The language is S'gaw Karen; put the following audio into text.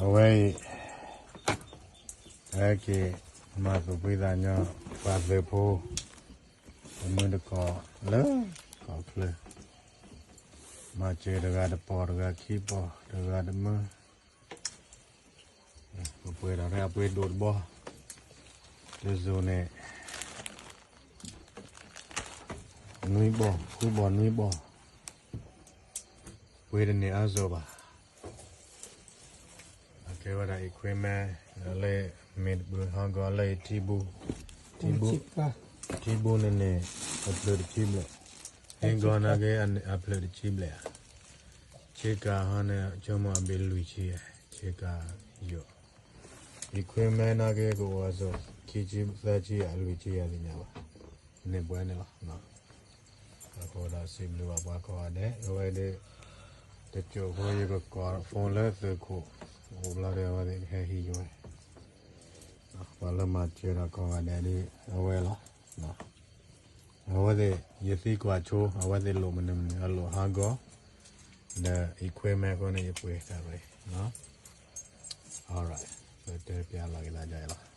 အဝဲအံၤ ဟဲက့ၤ မၤသးပှၢ်သးညီ ပှၤသုးဖိ တမုၢ်တကိးလၢ ကီၢ်ချၢ မၤစၢၤတဂၤတပီၤ တဂၤခံပီၤ တဂၤတမုၢ် ပှဲၤဒီးအပှ့ၤဒိၣ်တဘီ တစိၤန့ၣ် နွံဘီ ဃုဘီနွံဘီ ပှ့ၤတန့ၢ်အါစိၤဘၣ်. အကဲဝဲဒၣ် equipment လၢ မ့ၢ်တပူၤဟီၣ်ကီၢ်လၢအံၤ ထံဘူ ထံဘူန့ၣ်န့ၣ် အဖျၢၣ်တဆံဘျဲၣ်, ဟ့ၣ်ကီနာ်က့ အဖျၢၣ်တဆံဘျဲၣ်ဧါ, ဆ့ကၤဟီန့ၣ် ဆိကမိၣ်အဘ့ၣ်လွံၢ်ဆံဧါ, ဆ့ကၤယိာ်, equipment နာ်က့ ကအိၣ်အစိၤ ခံဆံ သၢဆံဧါ လွံၢ်ဆံဧါ သ့ၣ်ညါဘၣ်, န့ၣ်ပှဲၤန့ၣ်လီၤ. အဃိဒီးစံးဘျုးဘၣ်ပှၤကိးဂၤဒဲး အဝဲဒၣ် တစိၢ်ဖိယကကိး phone လၢသုးခိၣ် အိၣ်ဘျီဒီး အဝဲသ့ၣ်ကဟဲဟံးယဝဲ, ပှၤလၢမၤစၢၤဒီးကိးဂၤဒဲးဒ်အဝဲလီၤ. အဝဲသ့ၣ် ယသံကွၢ်ဆိ အဝဲသ့ၣ်လိၣ်မနုၤမနုၤ အလိၣ်ဟီၣ်ကီၢ် ဒီး equipment အဃိန့ၣ် ယပှ့ၤတၢ်ရ့ alright ပတဲပျါလီၤက့ၤသးဒ်အံၤလီၤ.